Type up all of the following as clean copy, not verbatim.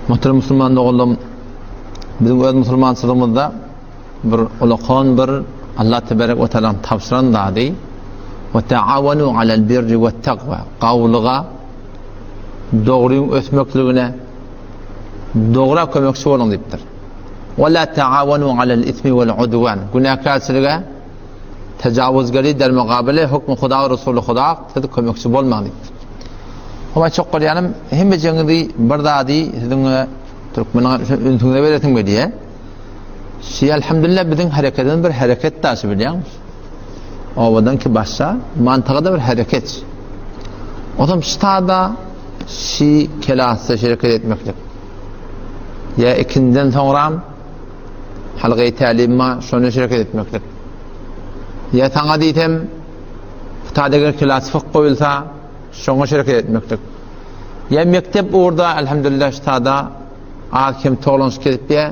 Muhterem musulman doganlarym, biziň öz musulmançylygymyzda bir ulakan bir Allah teberek we taala tabşyran zady we taawanu alal birri we takwa gawlyga dogryň ösmekligine dogra kömekçi boluň diýipdir. We la taawanu alal ismi wal udwan günäkärçilige tejawuzgeri der mukabele hukmy Huda we Resuly Huda siz kömekçi bolmaň diýipdir. Homa çok bolýanym hemmejeňizi bir zady siziň türkmeniň ünsüňize beresim gelýär. Şi elhamdülillah biziň hereketimiz bir hereket daşy bilýäňmi? Obadan ki başa mantyga bir hereket. Otam ştada şi kelasda hereket etmeklik. Ya ikinden soňram halgaý tälimma şony hereket etmeklik. Ya saňa diýsem Hutada eger kelas fıkh goýulsa şoňa hereket etmeklik. Ya mekdep ugurda elhamdülillah ştada az kem toglanyşyk edipýä,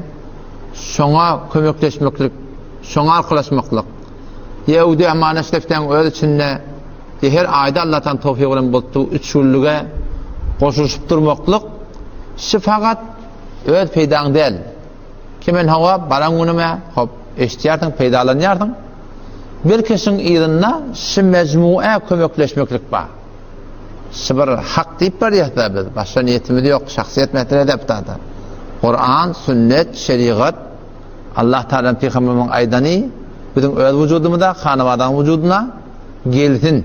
şoňa kömekleşmeklik, şoňa arkalaşmaklyk. Ýehudy amana şleftäň öz içinde ýa her aýda Allahdan towfygy bilen bolupdy üç günlüge goşulyşyp durmaklyk şi fakat öz peýdaň däl. Ki men hawa baran günüme hop eşitýärsiň peýdalanýarsyň. Belki şiň yzynda şi mejmuä kömekleşmeklik bar. Şu bir hak diýip barýas-da biz, başga niýetimiz ýok, şahsyýet mesele däl bu zada. Kuran, sünnet, şerigat, Allah Tagalanyň pygamberimiziň aýdany biziň öz wujudymyza, hanabadaň wujudyna gelsin.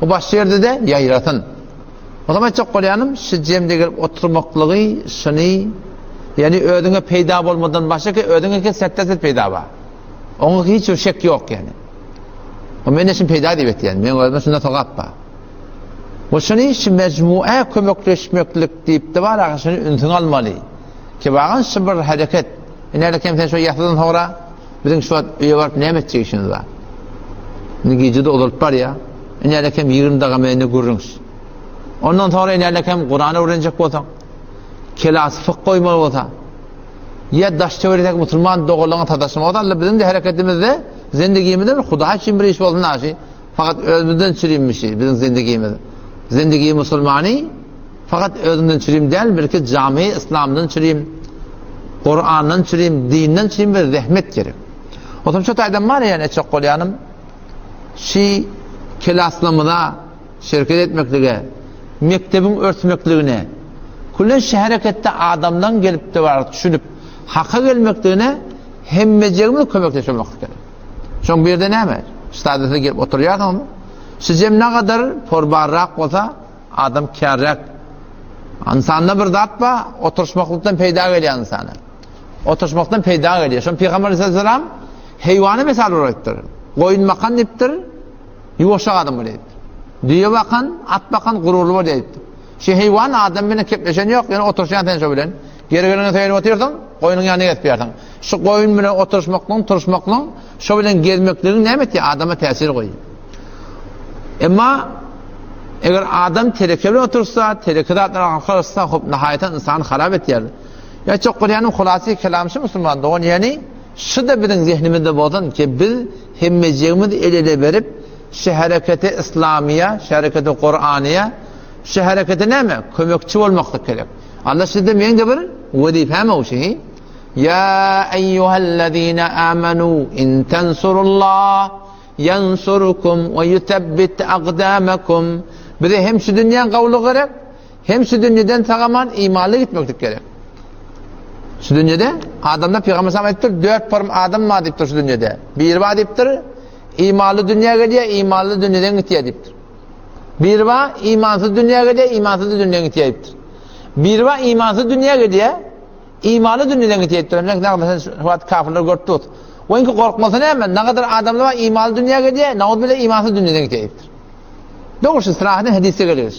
Bu başga ýerde-de ýaýrasyn. O zaman aýtjak bolýanym, şu jemde gelip oturmaklygy, şuny, ýagny özüňe peýda bolmadan başga ki, özüňe ki setde-set peýda bar. Oňa hiç bir şek ýok ýagny. O men şun peýda diýip etýän. Men özüme şunda sogap bar. Bu şuny şu mejmuä kömekleşmeklik diýip de bar, agy şuny ünsüň almaly. Ki bagan şu bir hereket. Ine kem sen şu ýasydan soňra biziň şu wagt öýe baryp näme etjek işimiz bar? Indi gije de uzalyp barýar. Ine kem 20 daga mende gürrüň. Ondan soňra ine kem Kur'an öwrenjek bolsaň, kelas fıkh goýmaly bolsa, Ýa daş-töwerekdäki musulman doganlaryňa sataşmagy bolsa, Alla biziň-de hereketimizde, zendigimizde bir Hudaý üçin bir iş bolsun aşy. Fakat özümizden çürimmişi biziň zendigimiz. Zendigi musulmany fakat özünden çürim däl, belki jamy yslamdan çürim, Kurandan çürim, dinden çürim bir zähmet gerek. Otam şu taýdan bar ýa etjek bolýanym, şi kelaslamyza Şereket etmeklige, mekdebiň örtmekligine, küllen şu hereketde adamlaň gelip-de baryp düşünip, haka gelmekligine hemmejegimiz kömekleşmeklik gerek. Şoň bir ýerde näme? Stadisine gelip oturýarsyňyzmy? Şu jem nagadar porbarrak bolsa, adam kärräk. Ynsanda bir zat bar, oturyşmaklykdan peýda gelýär ynsana. Oturyşmakdan peýda gelýär. Şoň Pygamber aleyhisselam heýwana mysal beripdir. Goýun bakan diýipdir. Ýuwaşak adam bolýar diýipdir. Düýe bakan, at bakan gururly bolýar diýipdir. Şu heýwan adam bilen kepleşen ýok, ýöne oturyşýan sen şo bilen. Geri gelene söýenip otyrsyň, goýnuň ýanyna gezip ýörsiň. Şu goýun bilen oturyşmaklygyň, turuşmaklygyň, şo bilen gezmekligiň näme etýär? Adama täsir goýýar. Emma eger adam teleke bilen otursa, teleke zatlara arkalaşsa, hop nahaýatan ynsany harap etýär. Ýa çok bolýanyň hulasy kelam şu musulman dogan, ýani şu da biziň zehnimizde bolsun ki biz Hemmejigimiz el-ele berip, şu herekete yslamyýa, şu herekete Kuranyýa, şu herekete näme? Kömekçi bolmaklyk gerek. Allah sizde meň-de bir wezipem o şeý. Ýa eýýuhellezine amanu in tensurullah ýansurkum we ýusebbit akdamakum. Bize hem şu dünýäň gawulygy gerek, Hem şu dünýeden sag-aman imanly gitmeklik gerek. Şu dünýede adamlar Pygamber sallam aýdypdyr, dört form adam bar diýipdir şu dünýede. Biri bar diýipdir, imanly dünýä gelýär, imanly dünýeden gitýär diýipdir. Biri bar, imansyz dünýä gelýär, imansyz dünýeden gitýär diýipdir. Biri bar, imansyz dünýä gelýär, imanly dünýeden gitýär diýipdir. Sen näme şu wagt kafirler görüp dur. Oňki gorkmasy näme? Nägadar adamlar bar, imanly dünýä gelýär, nauzubilla imansyz dünýeden gitýär diýipdir. Dogrusu syrahatyn hadisde gelýär.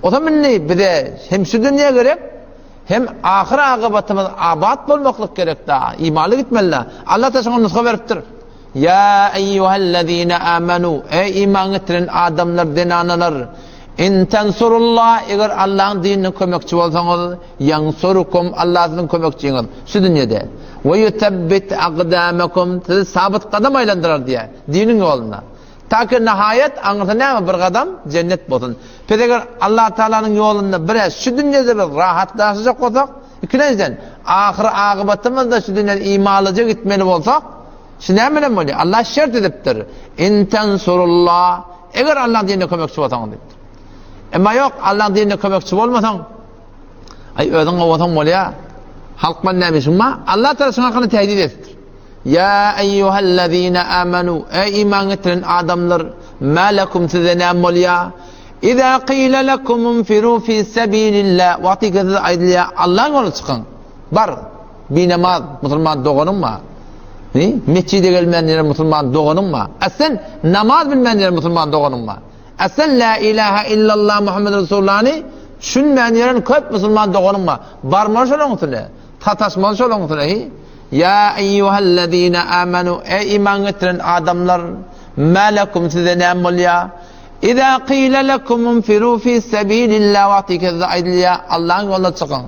O zaman indi bize hem şu dünýä gerek, hem ahyr agybatymyz abat bolmaklyk gerek da, imanly gitmeli da. Allah da şoňa nusga beripdir. Ya eyyuhellezine amanu, ey iman getiren adamlar, zenanalar, in tensurullah, eger Allah'ın dinine kömekçi bolsaňyz, yansurukum, Allah siziň kömekçiňiz şu dünýede. Ve yutebbit aqdamakum, sizi sabit gadam aýlandyrar diýär, diniň ýolunda. Ta ki nahaýat aňyrsy näme bir gadam jennet bolsun. Biz eger Allah Taalanyň ýolunda biraz şu dünýede bir rahat ýaşajak bolsak, Ikilenjiden, ahyr agybatymyzda şu dünýäden imanlyja gitmeli bolsak, şu näme bilen bolýar? Allah şert edipdir. In tensurullah, eger Allahyň dinine kömekçi bolsaňyz diýipdir. Emma ýok, Allahyň dinine kömekçi bolmasaň, aý özüň gowasaň bolýar. Halk bilen näme işiň bar? Allah Taala şuň hakynda tehdit edipdir. Ýa eýýuhellezine amanu, eý iman getiren adamlar, ma lekum size näme bolýar? Iza qila lekum unfiru fi sabilillah, wagty ki size aýdylýar, Allahyň ýoluna çykyň. Bar, binamaz musulman doganyň bar. Ni? Mesjide gelmän ýören musulman doganyň bar. A sen namaz bilmän ýören musulman doganyň bar. A sen la ilaha illallah Muhammed Resulullahny düşünmän ýören köp musulman doganyň bar. Barmaly şolaryň üstüne. Sataşmaly şolaryň üstüne. Hi? Ýa eýýuhellezine amanu, eý iman getiren adamlar, ma lekum size näme bolýar? Iza qila lekum unfiru fi sabilillah wagty ki size aýdylýar, Allahyň ýoluna çykyň.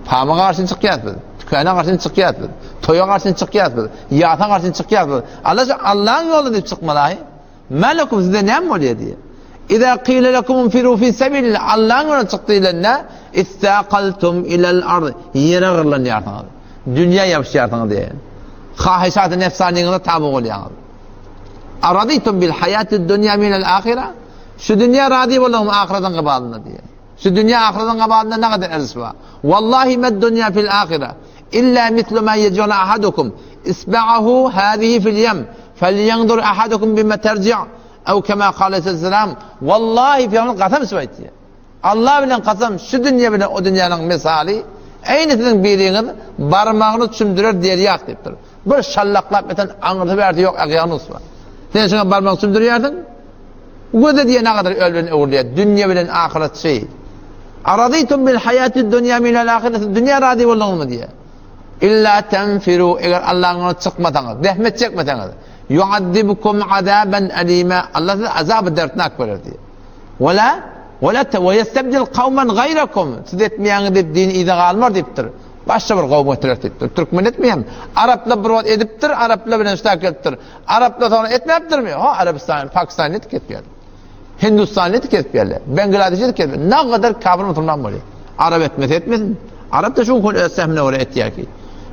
Pama garşy çykýas biz. Tükana garşy çykýas biz. Toýa garşy çykýas biz. Ýasa garşy çykýas biz. Allah şu Allahyň ýoluna diýip çykmaly. Mä lekum size näme bolýar diýýär. Iza qila lekum unfiru fi sabilillah Allahyň ýoluna çyk diýlende istaqaltum ilal ard ýere gyrlanýarsyňyz. Dünýä ýapyşýarsyňyz diýýär. Hahyşaty nefsanyňyza taby bolýaňyz. Araditum bil hayatid dunya minel ahira Şu dünýä razy bolduňyzmy ahyratyň gybalynda diýýär. Şu dünýä ahyratyň gabalynda nägadar erziş bar. Wallahi med dunýa fil ahira illa mislu ma yej'alu ahadukum isba'ahu hazihi fil ýem felýenzur ahadukum bima terji' ew kema kale aleyhisselam Wallahi pygamber kasam içip aýtýar. Allah bilen kasam şu dünýe bilen o dünýäniň misaly eýni siziň biriňiz barmagyny çümdürer derýak diýipdir. Bir şallaklap ýatan aňyrsy bärsi ýok okeanus bar. Sen şuňa barmagyňy çümdürýärsiň, Göze diýen agadar öl bilen öwrülýär. Dünýe bilen ahyret şeý. Arazytum bil haýatid dunýa minel ahyret. Siz dünýä razy bolduňyzmy diýýär. Illa tenfiru eger Allahyň ýoluna çykmasaňyz, zähmet çekmeseňiz, yu'azzibkum azaban alima. Allah size azaby dertnak berer diýýär. Wala wala we yestabdil kawman gaýrakum. Siz etmeýäňiz diýip din yza galmar diýipdir. Başga bir gowum getirer diýipdir. Türkmen etmeýän. Araplar bir wagt edipdir, araplar bilen ştak gelipdir. Araplar soňra etmäpdirmi? Ha, Arabistan, Pakistan netip kesip geldi. Hindistan netip kesip geldi. Bangladeş netip kesip geldi. Ne kadar kafir musulman bolýar. Arap etmese etmesin. Arap da şu gün öz sehmine görä etýär ki.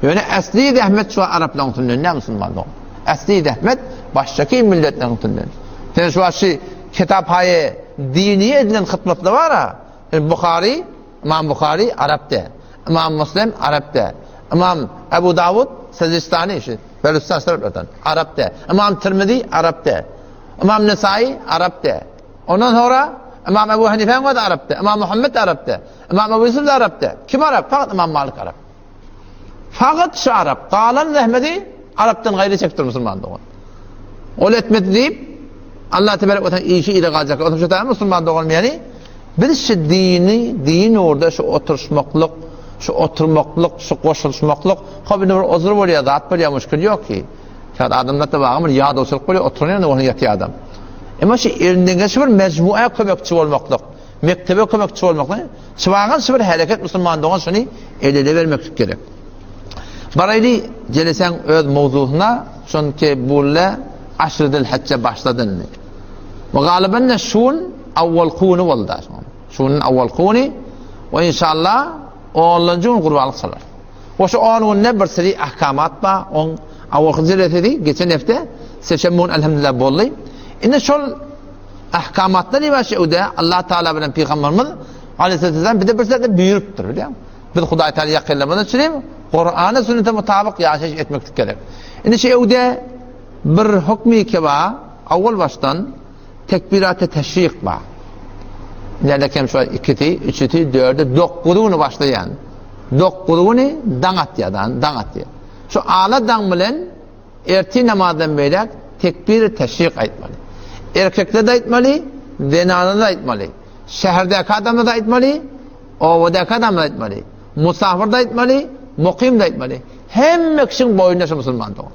Ýöne äsli zähmet şu araplaryň üstünden näme musulman dogan. Äsli zähmet başdaky milletleriň üstünden. Sen şu şu kitap haýy dini edilen hytmatlar bar ha. Buhary Ymam Buhary arap däl. Ymam Muslim arap däl. Ymam Ebu Dawud Sejistani şu Belüstan taraplardan arap däl. Ymam Tirmizi arap däl. Ymam Nesai arap däl. Ondan sonra Ymam Ebu Hanifäň özi arap däl. Ymam Muhammed arap däl. Ymam Ebu Yusuf arap däl. Kim arap? Fakat Ymam Malik arap. Fakat şu arap. Galan zähmeti arapdan gaýry çekdir musulman dogan. Ol etmedi diýip Allah tebarek we işi ile galjak. Oturyp şu musulman dogan ýani Biz şu dini, din ugrunda şu oturyşmaklyk, şu oturmaklyk, şu goşulyşmaklyk, hop indi bir ozur bolýar, zat bolýar, muşkil ýok ki. Şat adamlarda bagy bir ýadawçylyk bolýar, oturan ýerinde bolsa ýatýar adam. Emma şu elinden gelşi bir mejmua kömekçi bolmaklyk, mekdebe kömekçi bolmaklyk, çybagan şu bir hereket musulman dogan şuny el-ele bermeklik gerek. Baraýly jelesäň öz mowzusyna, şonki bulle aşry zilhijje başlady indi. We galyban-da şu gün awwalky güni boldy. Şu günüň awwalky güni we inşallah onlanjy gün gurbanlyk çalar. We şu on günde bir seri ahkamat bar. Oň awwalky jelesesi geçen hepde seşenbe gün elhamdülillah boldy. Indi şol ahkamatdan ibaret öde Allah Taala bilen Pygamberimiz Aleyhisselam bize bir serde buýrupdyr, bilýäňmi? Biz Hudaý Taala ýakynlamaz üçin Kur'ana sünnete mutabyk ýaşaýyş etmeklik gerek. Indi şu öwde bir hukmy keba Owal başdan tekbiraty teşrik bar. Näde kem şu ikisi, üçüsi, dördi, dokuzy güni başlaýan. Dokuzy güni daň atýar, daň atýar. Şu ala daň bilen ertir namazdan beýläk tekbiri teşrik aýtmaly. Erkekler de aýtmaly, zenanlar da aýtmaly. Şäherdäki adamlar da aýtmaly, obadaky adamlar da aýtmaly. Musafir da aýtmaly, mukym da aýtmaly. Hemme kişiň boýnuna şu musulman dogan.